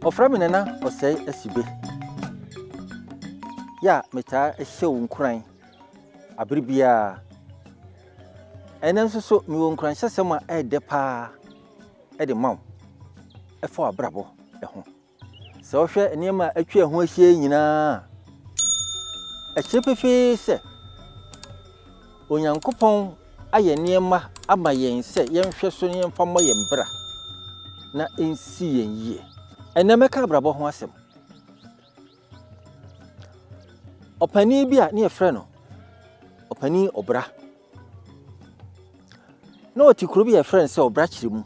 Wɔfrɛ me Nana Ɔsɛe Asibe. Yɛ a metaa hyɛ wo nkuran abere biara. Ɛnnɛ nso so mewɔ nkuranhyɛsɛm a ɛyɛ dɛ paa de ma wo ɛfa w'abrabɔ ho. Sɛ wohwɛ nneɛma a atwa yɛn ho ahyia yi nyinaa a, ɛkyerɛ pefee sɛ Onyankopɔn ayɛ nneɛma ama yɛn sɛ yɛnhwɛ so na yɛmfa mmɔ yɛn bra na ɛnsi yɛn yie. Ɛnnɛ mɛka abrabɔ ho asɛm. Ɔpanin bi a ne yɛfrɛ no Ɔpanin Ɔbra. Na ɔte kuro bi a yɛfrɛ no sɛ Ɔbrakyerɛ mu.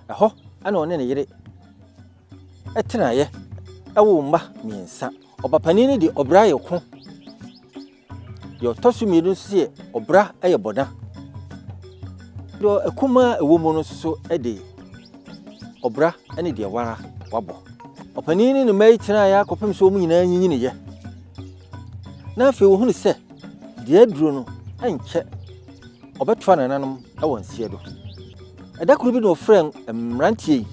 Ɛhɔ na ɔne ne yere tenaeɛ woo mma mmiɛnsa. Ɔbapanin no de ɔbra yɛ ko. Deɛ ɔtɔ so mmienu nso yɛ ɔbra yɛ bɔna. Deɛ akumaa a ɛwɔ mu no nso so de ɔbra ne deɛ wara wabɔ. Ɔpanin ne ne mma yi tenaeɛ akɔpem sɛ wɔn nyinaa nyinyiniiɛ. Na afei wɔhunu sɛ deɛ aduro no nkyɛ ɔbɛtoa nananom wɔ nseɛ do. Ɛda koro bi na ɔfrɛɛ mmeranteɛ yi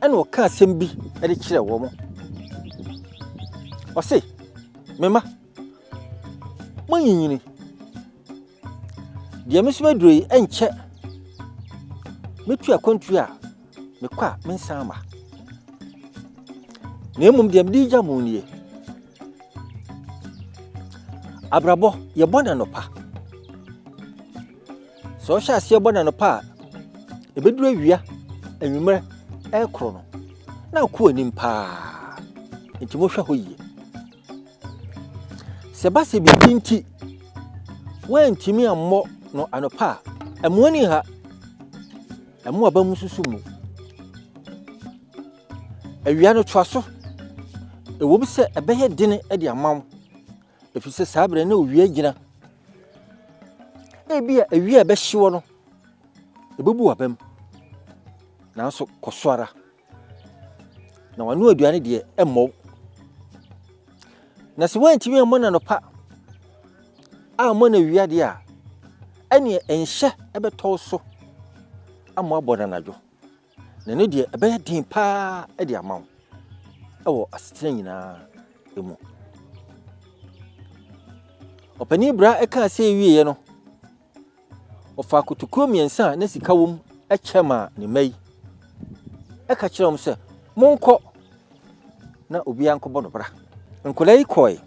ɛna ɔka asɛm bi de kyerɛɛ wɔn. Ɔse, me mma, moanyinyini. Deɛ me nso maduro yi ɛnkyɛ mɛtu akwantuo a mekɔ a mensan mma. Na mmom deɛ mede gya mo nie. Abrabɔ, yɛbɔ no anɔpa. Sɛ ɔhyɛ aseɛ bɔ no anɔpa a, ɛbɛduru awia, anwummerɛ ɛrekorɔ no, na akɔ anim paa. Nti mohwɛ hɔ yie. Sɛ ɛba sɛ biribi nti woantumi ammɔ no anɔpa a, ɛmmoa ni ha. Ɛmo aba mu nso so mu. Awia no toa so. Ɛwom sɛ ɛbɛyɛ dene de ama wo, ɛfiri sɛ saa berɛ na owia gyina. Ebia awia a ɛbɛhye wɔ no, ɛbɛbu w'abam. Nanso kɔ so ara. Na wano aduane deɛ ɛmmɔ wo. Na sɛ woantumi ammɔ no anɔpa ammɔ no awia deɛ a, ɛneɛ nhyɛ ɛbɛtɔ wo so ama abɔ no anadwo. Na ɛno deɛ ɛbɛyɛ den paa de ama wo ɛwɔ asetena nyinaa mu. Ɔpanin bra ɛkaa sɛ wieɛ no, ɔfaa kotokuo mmiɛnsa a na sika wom kyɛ maa ne mma yi. Ɛka kyerɛ wɔn sɛ, monkɔ na obiara nkɔbɔ no bra. Nkwadaa yi kɔe.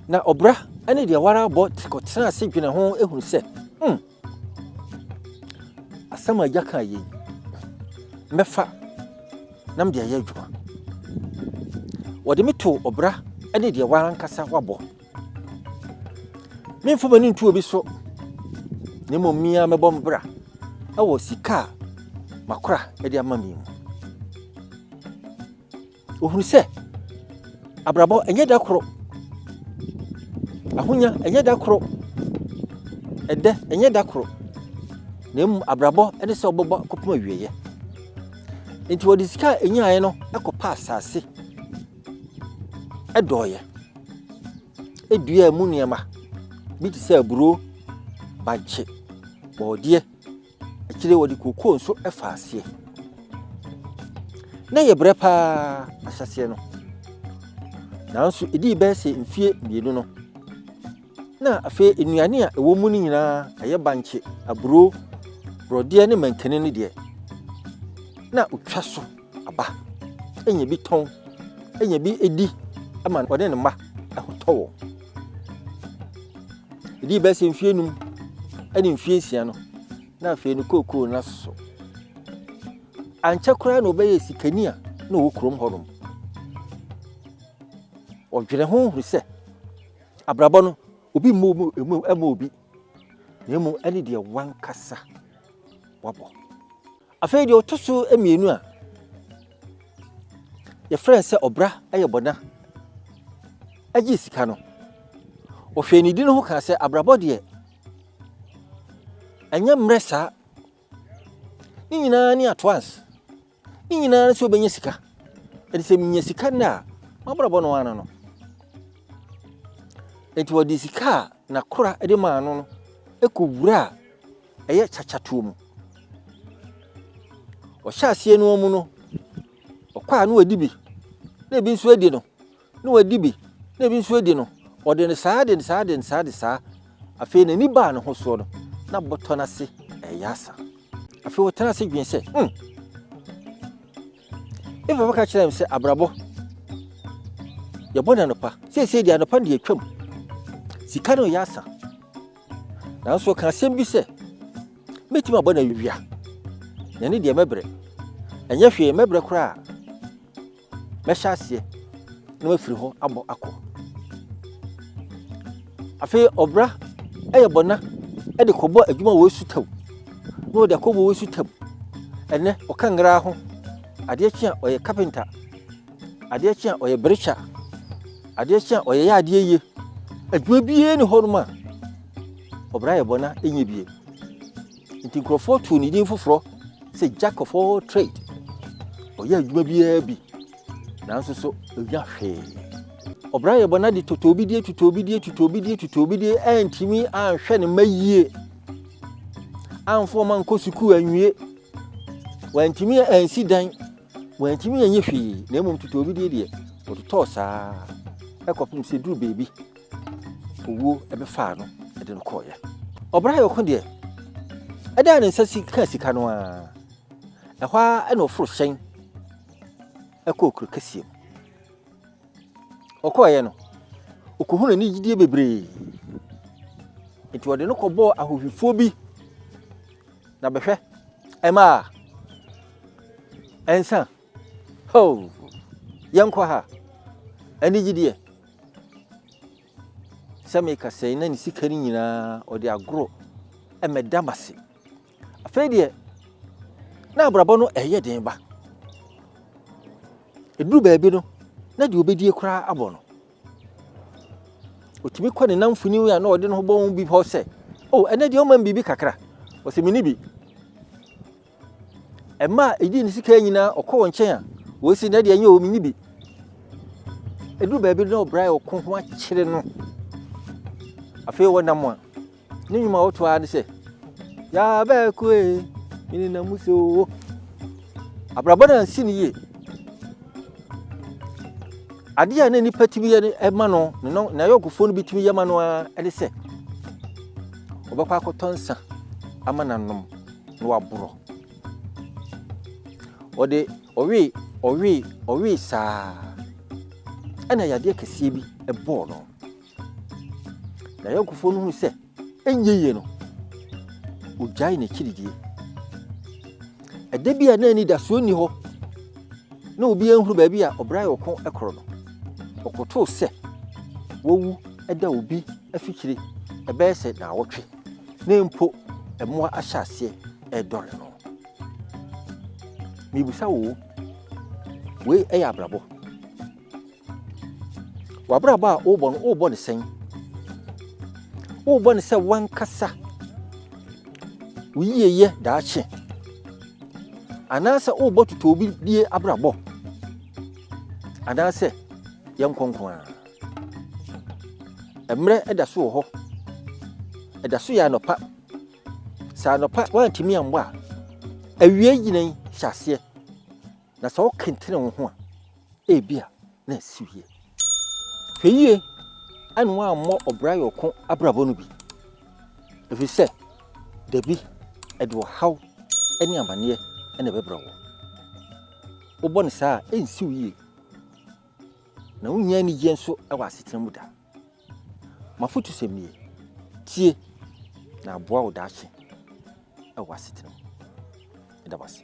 Na ɔbra ne deɛ wara abɔ kɔtena ase dwene ho ehunu sɛ, hmm, asɛm a agya kaa yei, mɛfa na mede ayɛ adwuma. Wɔde me too ɔbra ne deɛ wara ankasa wabɔ. Memfa m'ani nto obi so, na mmom me ara mɛbɔ me bra wɔ sika a makora de ama me mu. Ohunu sɛ abrabɔ ɛnyɛ da koro, ahonya ɛnyɛ da koro, ɛdɛ ɛnyɛ da koro, na mmom abrabɔ ne sɛ wobɛbɔ kɔpem awieeɛ. Nti wɔde sika a ɛnyaeɛ no kɔpa asase dɔeɛ, duaa mu nneɛma bi te sɛ aburo, bankye, borɔdeɛ. Akyire wɔde kookoo nso faa aseɛ. Na ɛyɛ brɛ paa ahyɛaseɛ no. Nanso ɛdii bɛyɛ sɛ mfeɛ mmienu no, na afei nnuane a ɛwɔ mu no nyinaa, ɛyɛ bankye, aburo, borɔdeɛ ne mankani no deɛ, na ɔtwa so aba. Ɛnya bi tɔn, ɛnya bi di ma ɔne ne mma ho tɔ wɔn. Ɛdii bɛyɛ sɛ mfeɛ num ne mfeɛ nsia no, na afei no kookoo no aso. Ankyɛ koraa na ɔbɛyɛɛ sikani a na ɔwɔ kurom hɔnom. Ɔdwene ho hunu sɛ abrabɔ no, obi mmɔ mu mma obi, na mmom ɛne deɛ wankasa wabɔ. Afei deɛ ɔtɔ so mmienu a yɛfrɛ no sɛ ɔbra yɛ bɔna gye sika no, ɔhwɛɛ ne din ho kaa sɛ abrabɔ deɛ ɛnyɛ mmerɛ saa. Ne nyinaa ne at once. Ne nyinaa ne sɛ wobɛnya sika. Ɛde sɛ menya sika nnɛ a, m'abrabɔ no ara no. Enti wɔde sika a n'akora de maa no no kɔwuraa ɛyɛ kyakyatoɔ mu. Ɔhyɛ aseɛ no mu no, ɔkɔ a na wadi bi, na ebi nso adi no, na wadi bi, na ebi nso adi no. Ɔde no saa de no saa de no saa de saa. Afei n'ani baa ne ho soɔ no, na bɔtɔ no ase ɛyɛ asa. Afei ɔtena ase dwen sɛ, hmm, me papa ka kyerɛɛ me sɛ abrabɔ, yɛbɔ no anɔpa. Seesei deɛ anɔpa no deɛ atwam. Sika no yɛ asa. Nanso ɔka asɛm bi sɛ, mɛtumi abɔ no awia. Na ɛno deɛ mɛbrɛ. Ɛnyɛ hwee, mɛbrɛ koraa. Mɛhyɛ aseɛ na mafiri hɔ abɔ akɔ. Afei ɔbra yɛ bɔna de kɔbɔ adwuma wɔ esu tam na ɔde akɔbɔ wɔ esu tam. Ɛnɛ ɔka ngeraa ho, adeɛ kye a ɔyɛ kapenta, adeɛ kye a ɔyɛ berekya, adeɛ kye a ɔyɛ yɛ adeɛ yie. Adwuma biara ni hɔnom a ɔbra yɛ bɔna nyɛ bie. Nti nkurɔfoɔ too ne din foforɔ sɛ Jack of all trade. Ɔyɛ adwuma biara bi, nanso so ɔnya hwee. Ɔbra yɛ bɔna de totobidie totobidie totobidie totobidie antumi anhwɛ ne mma yie. Amfa wɔn ankɔ sukuu anwie. Wantumi ansi dan, wantumi anyɛ hwee, na mmom totobidie deɛ ɔtotɔɔ saa ɛkɔpem sɛ duru baabi owuo bɛfaa no de no kɔeɛ. Ɔbra yɛ ɔko deɛ, ɛda a ne nsa si kaa sika no ara, ɛhɔ ara na ɔforo hyɛn kɔɔ kuro kɛseɛ mu. Ɔkɔeɛ no, ɔkɔhunu anigyedeɛ bebree. Nti ɔde no kɔbɔɔ ahohwifoɔ bi. Na bɛhwɛ, ɛmaa ɛnsa. Ho! Yɛnkɔ ha. Anigyedeɛ. Sɛ meka sɛe na ne sika no nyinaa ɔde agorɔ mmɛda m'ase. Afei deɛ na abrabɔ no ɛyɛ den ba. Ɛduru baabi no, na deɛ ɔbɛdie koraa abɔ no. Ɔtumi kɔ ne namfoni a na ɔde ne ho bɔ ho bi hɔ sɛ, o oh, ɛnɛ deɛ ɔma me biribi kakra. Ɔsɛ menni bi. Mma a edii ne sika nyinaa ɔkɔ wɔn nkyɛn a, wɔsi na deɛ ɛnyɛ o, menni bi. Ɛduru baabi na ɔbra a ɔko ho akyere no. Afei wɔnam a, ne nnwuma a ɔto ara ne sɛ, yɛabɛko e, mene na mu sɛ o. Abrabɔ no ansi no yie. Adeɛ a na nnipa tumi yɛ ma no, n'ayɔnkofoɔ no bi tumi yɛ ma no ara ne sɛ, ɔbɛkɔ akɔtɔ nsa ama no anom. na waborɔ. Ɔde ɔwee ɔwee ɔwee saa ɛna yadeɛ kɛseɛ bi bɔɔ no. N'ayɔnkofoɔ no hunu sɛ ɛnyɛ yie no, ɔgyae n'akyiridie. Ɛda bi a na anidasoɔ nni hɔ na obiara nhunu baabi a ɔbra yɛ ɔko korɔ no, ɔkɔtoo sɛ wawu da obi afikyire ɛbɛyɛ sɛ naawɔtwe. na mpo mmoa ahyɛ aseɛ redɔre no. Mebisa wo, wei yɛ abrabɔ. W'abrabɔ a wobɔ no, wobɔ no sɛn? Wobɔ no sɛ wankasa wo yieyɛ daakye anaasɛ wobɔ totoobi die abrabɔ anaasɛ yɛnkɔ nko ara. Mmerɛ da so wɔ hɔ. Ɛda so yɛ anɔpa. Sɛ anɔpa woantumi ammɔ a, awia gyina yi hyɛ aseɛ. Na sɛ wokentene wo ho a, ebia na asi wie. Hwɛ yie ɛna woammɔ ɔbra yɛ ɔko abrabɔ no bi. Ɛfiri sɛ, dabi ɛde ɔhaw ne amaneɛ na ɛbɛbrɛ wo. Wobɔ no saa a, ɛnsi wo yie. Na wonnya anigyeɛ nso wɔ asetena mu da. M'afotusɛm nie, tie na aboa wo daakye wɔ asetena mu. Meda wo ase.